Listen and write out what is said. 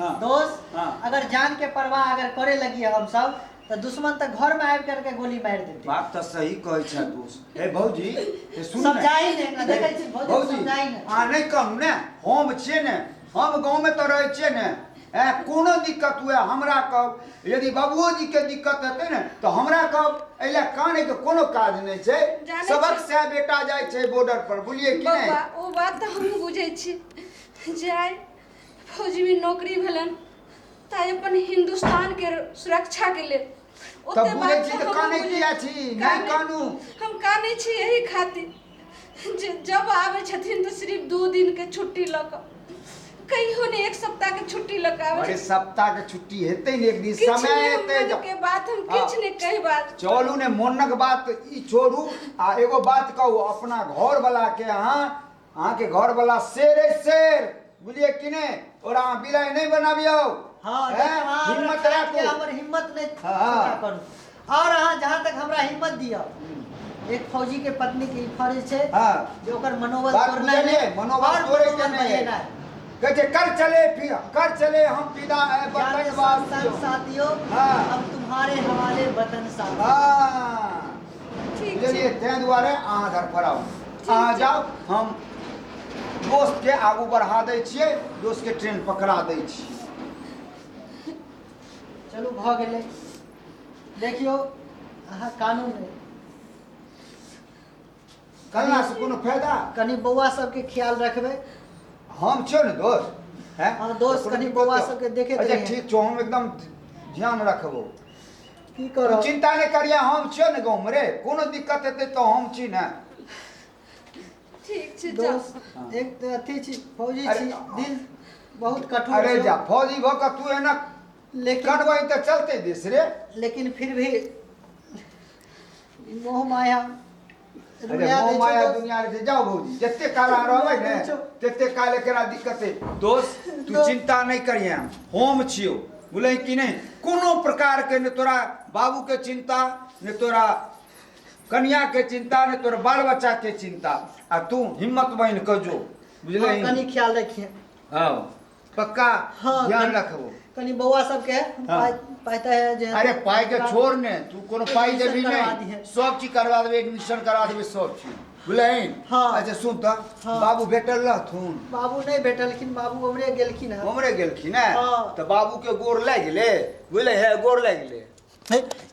हाँ। दोस्त, हाँ। अगर जान के परवाह अगर करे लगी हम सब तो दुश्मन तक घर में आबि करके गोली मारि देते। बात तऽ सही कहै छै दोस्त। हे भौजी, हे सुन ने। समझाही ने एकरा, देखै छी भौजी, भौजी, समझाही ने। अहाँ नहि कहू ने, हम छियै ने, हम गाँवमे तऽ रहै छियै ने, ऐं कोनो दिक्कत हुए हमरा कहब। यदि बाबुओ जी के दिक्कत हेतै ने तऽ हमरा कहब। एहि लए कानैके कोनो काज नहि छै। जानै सबक छी। सएह बेटा जाइ छै बॉर्डर पर, बुझलियै कि नहि? बौआ, ओ बात तऽ हमहूँ बुझै छी जे आइ फौजीमे नौकरी भेलनि तऽ आइ अपन हिन्दुस्तानके सुरक्षाके लेल। तब ओते बुझै बात छी तऽ तऽ हमहूँ कानै बुझै किया छी? नहि कानू। हम कानै छी एहि खातिर जे जब आबै छथिन तऽ सिर्फ 2 दिनके छुट्टी लऽ कऽ, कहियो नहि एक सप्ताहके छुट्टी लऽ कऽ आबै अरे छथिन। सप्ताह के छुट्टी हेतै ने एक दिन किछु समय नहि, हम हेतै मनके बात हम हाँ। किछु नहि कहि बात। चलू ने, मोनक बात ई छोड़ू आ एगो बात कहू अपना घर वाला के। अहाँ अहाँके घर वाला शेर है शेर, बुझलियै कि नहि? और अहाँ बिलाइ नहि बनाबियौ। हाँ, हैं? देखियौ, अहाँ हिम्मत हमरा राखू। के हमर हिम्मत नहीं हाँ। छोटा करू। और अहाँ जहाँ तक हमरा हिम्मत दियौ, एक फौजी के पत्नी के ई फर्ज छै जे ओकर मनोबल बात तोड़नाइ बुझलियै? नहि, मनोबल और तोड़े के मनोबल नहि। बढ़ेनाइ। कहै छै कर चले फिर कर चले हम फिदा है जान वतन संग वासियों। साथियों, हम तुम्हारे हवाले वतन साथियों। ठीक छै। बुझलियै? ताहि दुआरे अहाँ धरफड़ाउ, अहाँ छै। जाउ, हम दोस्तके आगू बढ़ा दै छियै, दोस्तके ट्रेन पकड़ा दै छियै। चलू भऽ गेलै। देखियौ, अहाँ कानू नहि। कलनासँ कोनो फायदा? कनि बौआ सबके ख्याल रखबै। हम छियौ ने दोस्त, हैं? हाँ, दोस्त, कोनो कनि दिक्कत बौआ छौ? सबके देखैत अच्छा रहिहें। ठीक छौ, हम एकदम ध्यान रखबौ। की तू करब? चिंता नहि करिया, हम छियौ ने गाँवमे रे। कोनो दिक्कत हेतै तऽ हम छी ने। ठीक छै, जाउ। दोस्त, एक तऽ अथी छी, फौजी अरे, छी, दिल बहुत कठोर अरे छौ। जा, फौजी भऽ कऽ तू एना लेकिन कनबही तऽ चलतै देश रे? लेकिन फिर भी ई मोह माया अरे रुला मोह दै छौ माया दोस्त। दुनिया रे। जाओ भौजी, जते काल अहाँ रहबै ने रुला दै छौ। तते काल एकरा दिक्कत है। दोस्त, तू दोस्त। चिंता नहि करिहे, हम छियौ, बुझलही कि नहि? कोनो प्रकार के ने तोरा बाबू के चिंता, ने तोरा कनिया के चिंता, ने तोरा बाल बच्चा के चिंता। आ तू हिम्मत बनि कऽ जो, बुझलही? हाँ, कनि ख्याल रखिए। हाँ, पक्का। हाँ, ध्यान रखबो। कनि बौआ सबके पाइ पाइ तऽ है जे अरे पाइ के छोड़ ने, तू कोनो पाइ एडमिशन देबी करवा नहीं, दिहे। सब चीज करवा देबे, एडमिशन करा देबे, सब चीज, बुझलही? हाँ। अच्छा सुन तऽ, हाँ। बाबू भेटल रहथुन? बाबू नहि भेटलखिन, बाबू उमरे गेलखिन हँ। उमरे गेलखिन है? हाँ। तऽ बाबू के गोर लागि गेलै, बुझलै? हे, गोर लागि गेलै। हे,